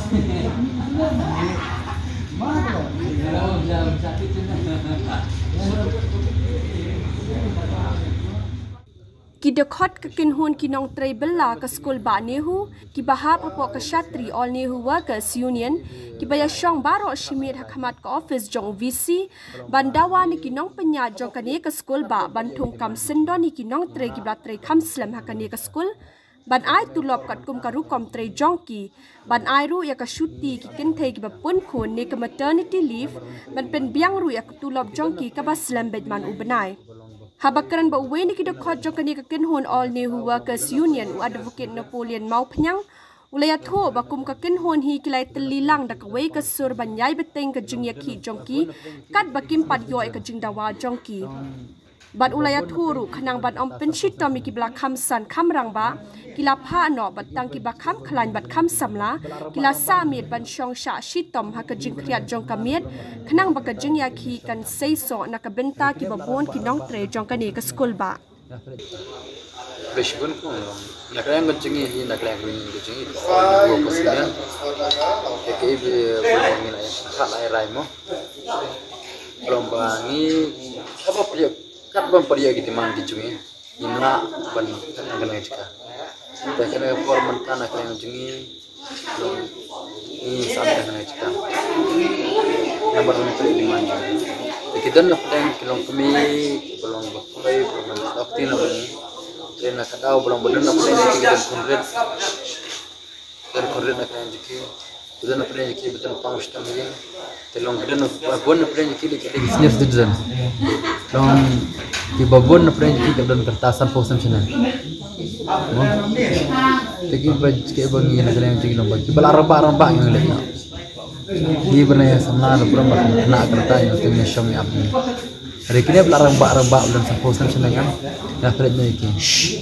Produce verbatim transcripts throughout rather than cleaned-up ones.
Ki dkhot ka kynhun ki nongtrei bylla ka skul bah NEHU, kiba hap hapoh ka Shatri All NEHU Workers Union, kiba ïashong baroh shi miet ha khmat ka office jong u VC ban dawa na ki nongpynïaid jong kane ka skul bah ban thung kam syndon ïa ki nongtrei kiba la trei kham slem ha kane ka skul, ban ai tulop katkum ka rukom trei jong ki, ban ai ruh ïa ka shuti ki kynthei kiba pun khun ne ka maternity leave, ban pynbiang ruh ïa ka tulop jong ki kaba slem beit man u bnai. Haba kren bad uwei na ki dkhot jong kane ka kynhun All NEHU Workers Union, u Advocate Napoleon Mawphniang, u la ïathuh ba kum ka kynhun hi ki la ïatylli lang da kawei ka sur ban ïai bteng ka jingïakhih jong ki, katba kim pat ïoh ïa ka jingdawa jong ki. Bad u la ïathuh ruh khnang ban ym pynshitom ïa kiba la kham san kham rangbah, ki la phah noh bad tang kiba kham khlaiñ bad kham samla, ki la sah miet ban shong shah shitom ha ka jingkhriat jong ka miet, khnang ba ka jingïakhih kan seisoh na ka bynta kiba bun ki nongtrei jong kane ka skul bah. Blei shibun kong long. Na ka liang ka jingïakhih, na ka liang ka jingïakhih, ka ong ko sinian. Ke ke bi, bi ngi la ïa khat la ïa rai mo. Long ba ngi, haba pyrshah, katba pyrshah ki demand ki jong ngi, ngim lah ban, kan kan jaka. Te kane ka por mynta na ka liang ka jingïakhih, ngi sa ïa kane ka jaka. Namar ngi trei demand. Te ki don na pdeng ki long kmie, ki ba long ba kloi, ba long ba dok ti na ba ngi. Te na ka daw ba long ba don na pdeng ki don khyndiat. Don khyndiat na ka liang jong ki. Ki don na pdeng jong ki ba don pang shitom hi. Te long ki don ba bun na pdeng jong ki, ki don senior citizen. Long ki ba bun na pdeng jong ki, ki don kyrta sanphew snem shane. Mo? Te ki ba, ki ba ngi na ka liang jong ki long ba, ki ba la rangbah rangbah ngi leh na. Ki ba na ïa samla na burom ba na kyrta ïa ngi shong ïa ap. Hynrei kine ba la rangbah rangbah ba don sanphew snem shane kan. Ïa pyrshah na ki.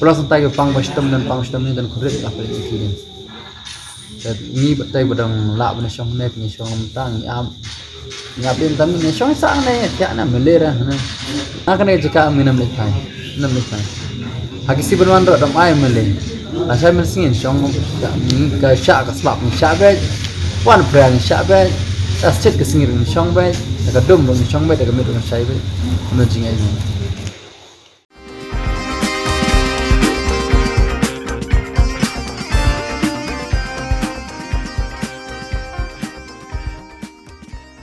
Pula santa ki pang ba shitom don pang shitom ne don khyndiat ïa pyrshah na ki. Te ngi batai ba dang lah ban shong ne, ngi shong lam tang, ngi ap. Ngi ap lim tang, ngi shong sa ne, ïa na mele ra ne. Na kane jaka ngi nam leit phai. Nam leit phai. Ha ki siban wan ro dam ai mele. La shai men sngin shong, ngi ka sha ka slap ngi sha beit. Wan pra ngi sha beit. Ta stet ka sngir ngi shong beit. Ta ka dum ngi shong beit, ta ka mit ngi shai beit. No jingai ngi.